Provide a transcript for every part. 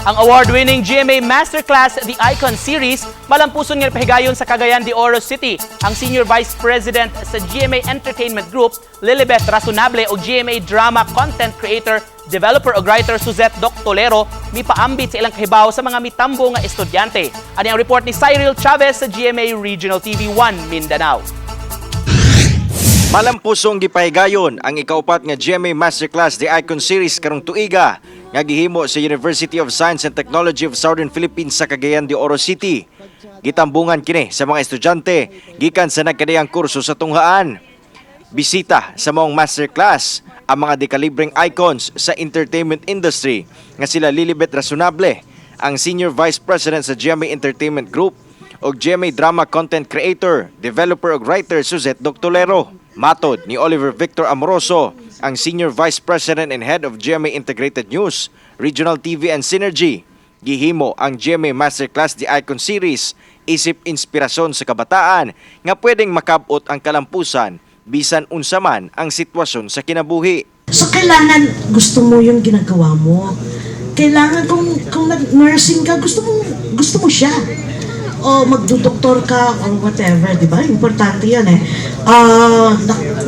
Ang award-winning GMA Masterclass The Icon Series malampuson nga pahigayon sa Cagayan de Oro City. Ang Senior Vice President sa GMA Entertainment Group, Lilibeth Rasonable, o GMA Drama Content Creator, Developer o Writer Suzette Doctolero mipaambit sa ilang kahibaw sa mga mitambo nga estudyante. Ani ang report ni Cyril Chavez sa GMA Regional TV 1 Mindanao. Malampusong gipahigayon ang ikaupat nga GMA Masterclass The Icon Series karong tuiga nga gihimo sa University of Science and Technology of Southern Philippines sa Cagayan de Oro City. Gitambungan kini sa mga estudyante gikan sa nagkadiyang kurso sa tunghaan. Bisita sa maong masterclass ang mga dekalibreng icons sa entertainment industry nga sila Lilibeth Rasonable, ang Senior Vice President sa GMA Entertainment Group, ug GMA Drama Content Creator, Developer ug Writer Suzette Doctolero. Matod ni Oliver Victor Amoroso, ang Senior Vice President and Head of GMA Integrated News, Regional TV and Synergy, gihimo ang GMA Masterclass The Icon Series isip inspirasyon sa kabataan nga pwedeng makabot ang kalampusan bisan unsa man ang sitwasyon sa kinabuhi. So, kailangan gusto mo yung ginagawa mo. Kailangan kung nag-nursing ka, gusto mo siya. O magdodoktor ka or whatever, di ba? Importante yan eh.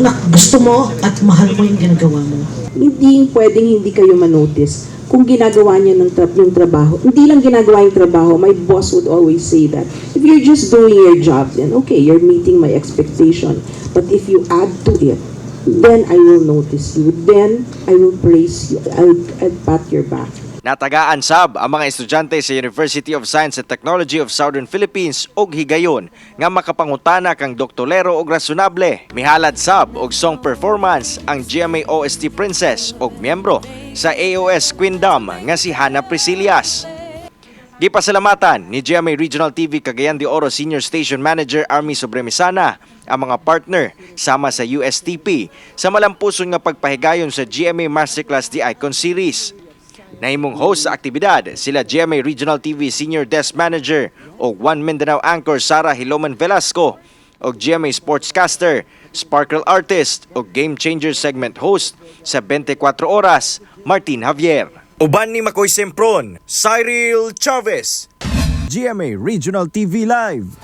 Na gusto mo at mahal mo yung ginagawa mo. Hindi pwedeng hindi kayo manotice kung ginagawa niya yung trabaho. Hindi lang ginagawa yung trabaho, my boss would always say that if you're just doing your job, then okay, you're meeting my expectation. But if you add to it, then I will notice you. Then I will praise you. I'll pat your back. Natagaan sab ang mga estudyante sa University of Science and Technology of Southern Philippines og higayon nga makapangutana kang Doctolero og Rasonable. Mihalad sab og song performance ang GMA OST Princess og miyembro sa AOS Queendom nga si Hannah Priscillas. Gipasalamatan ni GMA Regional TV Cagayan de Oro Senior Station Manager Army Sobremisana ang mga partner sama sa USTP sa malampuson nga pagpahigayon sa GMA Masterclass The Icon Series. Nahimong host sa aktibidad sila GMA Regional TV Senior Desk Manager o One Mindanao Anchor Sara Hiloman Velasco o GMA Sportscaster, Sparkle Artist o Game Changer Segment Host sa 24 Oras, Martin Javier. Uban ni Makoy Sempron, Cyril Chavez, GMA Regional TV Live.